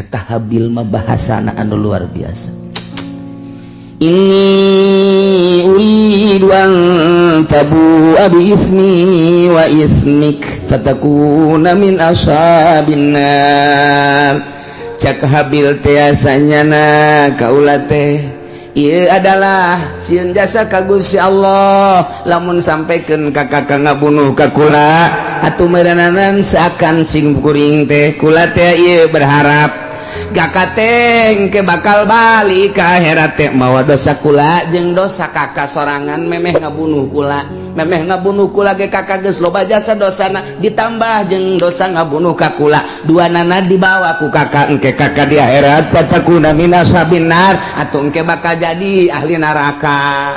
Eta Habil mah bahasana anu luar biasa. Inni uridu an tabu'a bi ismi wa ismik fatakuna min ashabin nar. Cak Habil teh, sanyana kaula teh ieu adalah sieun jasa ka Gusti Allah, lamun sampaikan ka kakak ngabunuh ka kula atuh meureunan seakan sing kuring teh, kula teh ieu berharap kakak teh ke bakal balik ke akhirat teh mawa dosa kula jeung dosa kakak sorangan, memeh ngabunuh kula. Memeh ngabunuh kula ge kakak geus loba jasa dosana, ditambah jeung dosa ngabunuh ka kula, dua nana dibawa ku kakak. Engke kakak di akhirat fatakuna min ashabin nar, atau engke bakal jadi ahli neraka.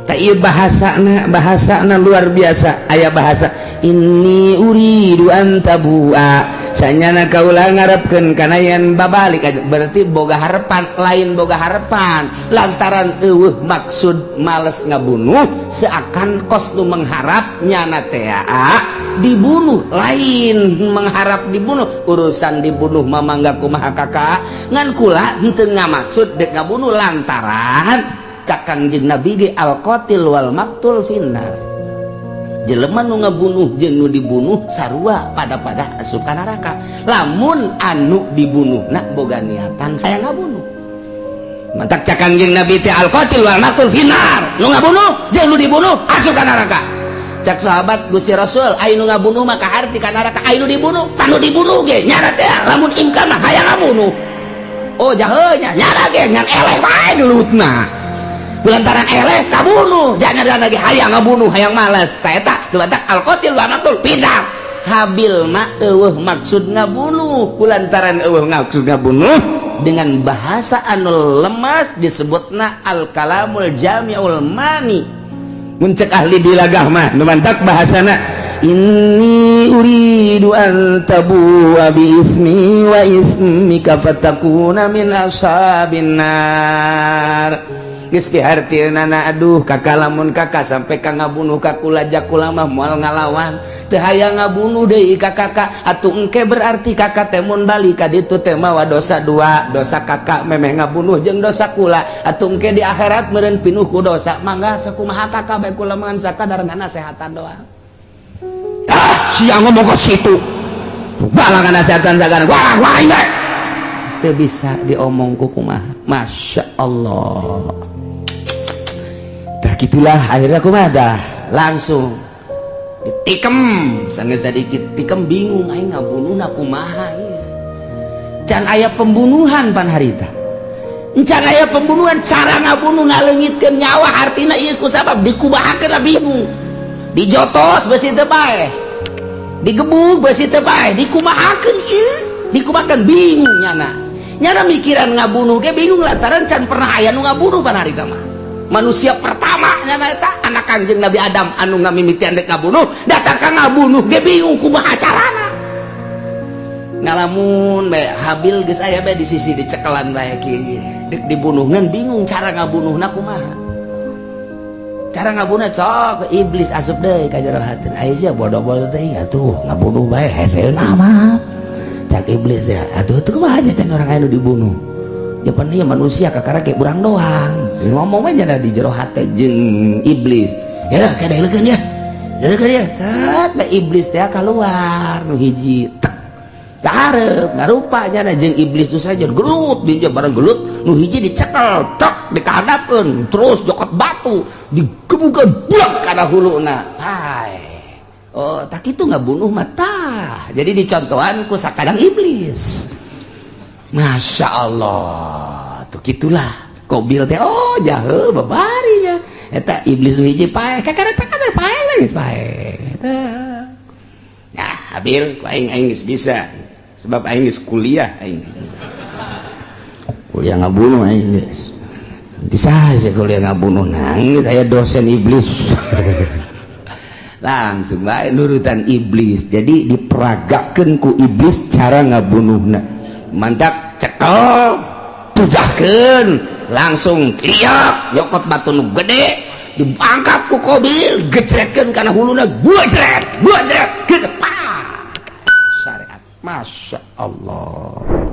Tak, ieu bahasana, bahasana luar biasa. Aya bahasa inni uridu an tabu'a, sanyana kaula ngarepkeun kana yen babalik aja. Berarti boga harapan, lain boga harapan, lantaran eueuh maksud males ngabunuh, seakan kos nu mengharap nyana teh dibunuh. Lain mengharap dibunuh, urusan dibunuh mah mangga kumaha kakak, ngan kula henteu ngamaksud dek ngabunuh, lantaran cak Kangjeng Nabi ge al qatil wal maktul finnar, jelema nu ngabunuh jeung nu dibunuh sarua pada pada asup ka neraka, lamun anu dibunuh nak boga niatan hayang ngabunuh. Mantak cak Kangjeng Nabi teh al qatil wal maktul finnar, nu ngabunuh jeung nu dibunuh asup ka neraka. Cak sahabat, "Gusti Rasul, aya nu ngabunuh mah kaharti ka neraka, aya nu dibunuh?" "Panu dibunuh ge nyana teh lamun imkan mah hayang ngabunuh." "Oh, jahe nya." "Nyana ge ngan eleh wae gelutna, lantaran eleh kabunuh, jangan lagi hayang ngabunuh, hayang malas." Ta eta dumatak al qatil wa maktul finnar. Habil mah eueuh maksud ngabunuh. Kulantaran eueuh maksud ngabunuh, dengan bahasa anu lemas disebutna al kalamul jami'ul mani mun cek ahli balaghah mah. Nu mantak bahasana inni uridu an tabu'a bi ismi wa ismika fatakuna min ashabin nar. Geus pihartieunana, "Aduh kakak, lamun kakak sampai ka ngabunuh ka kula, kula mah moal ngalawan, teu hayang ngabunuh deui ka kakak. Atuh engke berarti kakak teh mun balik ka ditu teh mawa dosa dua, dosa kakak memeh ngabunuh jeung dosa kula. Atuh engke di akhirat meureun pinuh ku dosa. Mangga sakumaha kakak bae, kula mah sakadar nasehatan doang." "Ah, sia ngomong ke situ balangan nasehatan sagana, wah wah bae." Teu bisa diomong ku kumaha. Masya Allah. Dah gitulah, akhirnya kumaha dah, langsung ditikem. Sanggeus tadi ditikem, bingung, aing ngabunuh kumaha ieu? Can aya pembunuhan pan harita, can aya pembunuhan. Cara ngabunuh, ngaleungitkeun nyawa, artina ieu ku sabab dikumahakeun lah, bingung. Dijotos besi teu bae, digebug besi teu bae, dikumahakeun ieu, dikumahakeun, bingung nyana. Nyana mikiran ngabunuh ge bingung, lantaran can pernah aya nu ngabunuh pan harita mah. Manusia pertama nyana eta anak Kangjeng Nabi Adam anu ngamimitian dek ngabunuh. Datang ka ngabunuh ge bingung kumaha carana. Ngalamun bae Habil geus aya bae di sisi, dicekelan bae kieu dek dibunuh, ngan bingung cara ngabunuhna kumaha, cara ngabunuh. Sok iblis asup deui ka jero hati, "Aya sia bodoh-bodoh teh, atuh ngabunuh bae hese amat." Cak iblis ya, "Atuh itu kumaha aja, can orang anu dibunuh japan ieu manusia kakara kayak urang doang." Ngomong aja di jero hati jeung iblis ya, kayak deulekeun ya, deulekeun ya. Cat bae iblis teh keluar nu hiji, tek gareup ngarupa nya jeung iblis itu saja gelut dia bareng gelut. Nu hiji dicekel, tek dikahadapkeun, terus jokot batu digebukeun buak kana huluna, pae. Oh, tak itu ngabunuh mata. Jadi dicontohan ku sakadang iblis. Masya Allah, tuh gitulah Kobil teh. Oh, jahe babarinya eta iblis nu hiji pae, kakara kakara pae geus pae eta. Ya Habil, ku aing, aing geus bisa, sebab aing geus kuliah, aing kuliah ngabunuh, aing geus bisa sih kuliah ngabunuh. Nangis saya dosen iblis, langsung bae nurutan iblis. Jadi diperagakeun ku iblis cara ngabunuhna. Mantak cekel, tujahkeun, langsung liak nyokot batu nu gede, diangkat ku Kobil, gejretkeun kana huluna, gua jret gua jret, gede, syariat. Masya Allah.